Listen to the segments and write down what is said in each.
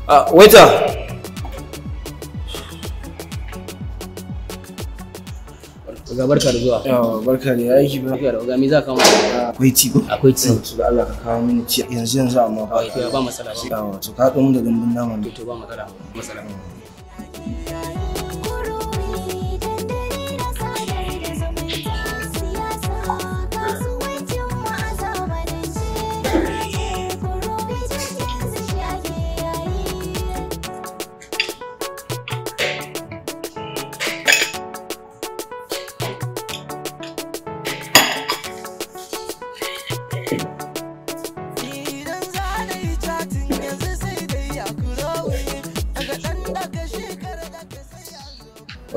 Waiter. Oga barka da zuwa. Yawa barka da aiki ba. Barka da oga, me za ka kawo? Akwai ti ko? Akwai ti. To da Allah ka kawo mini ti yanzu yanzu amma ba. To ba matsala ba. Yawa to ka haɗo min da dambun nama ne. To ba matsala. Matsala.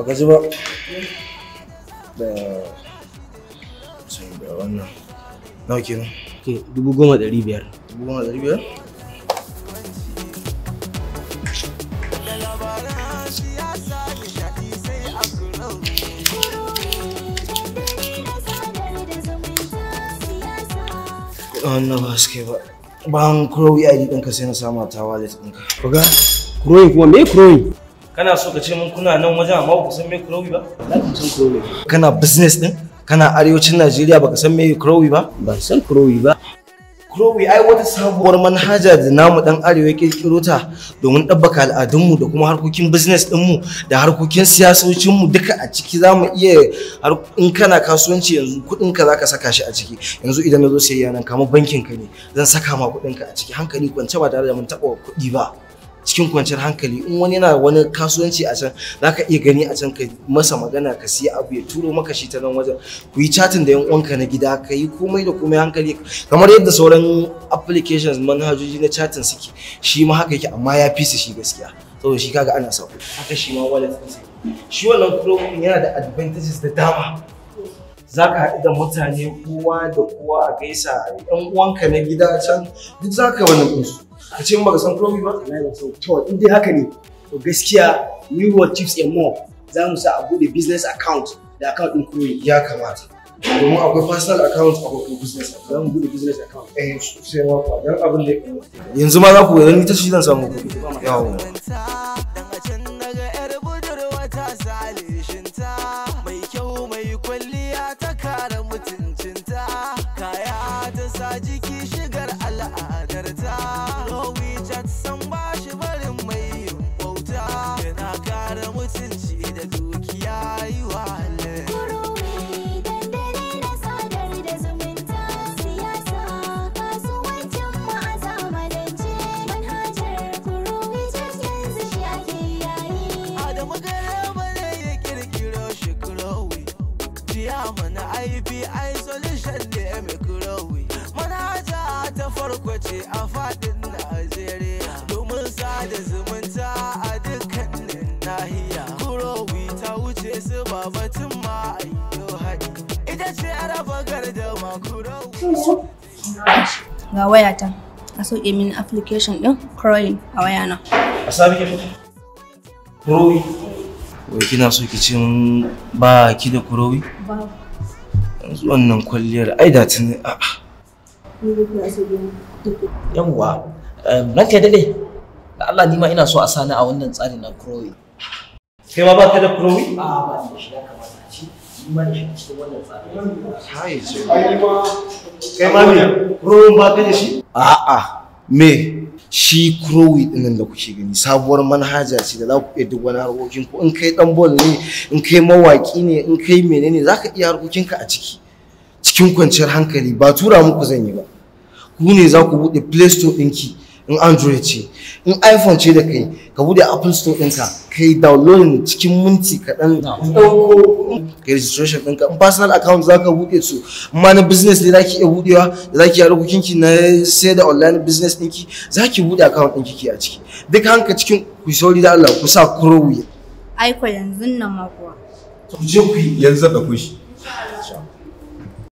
Baka ji ba da sai da wannan nawa kenan? Ke 10,500. 10,500? Kuɗin wannan ba su kai ba. Bayan Kurowi ID ɗinka sai na sama ta wallet ɗinka. Oga, Kurowi kuma me Kurowi? Kana so ka ce mun kuna nan wajen amma ba ku san me Kurowi ba? Na ku san Kurowi. Kana business din? Kana arewacin Najeriya baka san me Kurowi ba? Ban san Kurowi ba. Kurowi ai wata sabuwar manhaja da namu dan arewa ya kirkiro ta domin ɗabbaka al'adunmu da kuma harkokin business ɗinmu da harkokin siyasocinmu duka a ciki. Za mu iya in kana kasuwanci yanzu kuɗinka za ka saka shi a ciki. Yanzu idan na zo sayayya nan kamar bankin ka ne zan saka ma kuɗinka a ciki hankali kwance ba tare da mun taɓa kuɗi ba. Cikin kwanciyar hankali in wani yana wani kasuwanci a can za ka iya gani a can ka masa magana ka siya abu ya turo maka shi ta nan wajen, ku yi chatting da yan uwanka na gida, ka yi komai da komai hankali kamar yadda sauran applications manhajoji na chatting suke, shi ma haka yake amma ya fi su shi gaskiya saboda shi kaga ana sako haka shi ma wallet ɗin sai shi wannan program yana da advantages da dama. Za ka haɗu da mutane kowa da kowa a gaisa, yan uwanka na gida can duk za ka wannan ɗinsu. Ka ce baka san Kurowi ba? To in dai haka ne, to gaskiya New World Chiefs and More za mu sa a buɗe business account da account ɗin Kurowi. Ya kamata. Domin akwai personal account akwai kuma business account. Za mu buɗe business account. Eh sosai ma kuwa don abin da yanzu ma za ku ga ni ta shi zan samu kuɗi. Yawwa. A fadin Najeriya domin sada zumunta a dukkanin nahiya. Kurowi ta wuce su babatun ma ayyo haɗi. Ita ce araba gardama Kurowi. Ga wayata, a sauke mini application ɗin Kurowi a wayana. A sami ke Kurowi? Wai kina so ki ce mun ba ki da Kurowi? Babu. Yanzu wannan kwalliyar ai da tuni a'a. Yawwa, ranka ya daɗe, da Allah ni ma ina so a sani a wannan tsari na Kurowi. Kai ma baka da Kurowi? A'a ba ni da shi, ya kamata a ci, ni ma da shi a cikin wannan tsari. Kai ce. Kai ma me? Kurowi ba ka da shi? A'a, me shi Kurowi ɗin nan da kuke gani sabuwar manhaja ce da za ku iya duk wani harkokin ku. In kai ɗan bol ne, in kai mawaƙi ne, in kai menene za ka iya harkokinka a ciki. Cikin kwanciyar hankali ba tura muku zan yi ba. Ku ne za ku buɗe Play Store ɗinki in Android ce, in iPhone ce da kai, ka buɗe Apple Store ɗinka, kai downloading cikin minti kaɗan, ɗauko kai registration ɗinka, in personal account za ka buɗe su, amma na business ne za ki iya buɗewa, da za ki yi harkokinki na sayar da online business ɗinki, za ki buɗe account ɗinki ki a ciki. Duk hanka cikin ku sauri da Allah ku sa Kurowi. Aiko yanzu nan ma kuwa. Ku je ku yi. Yanzu zan ɗauko shi.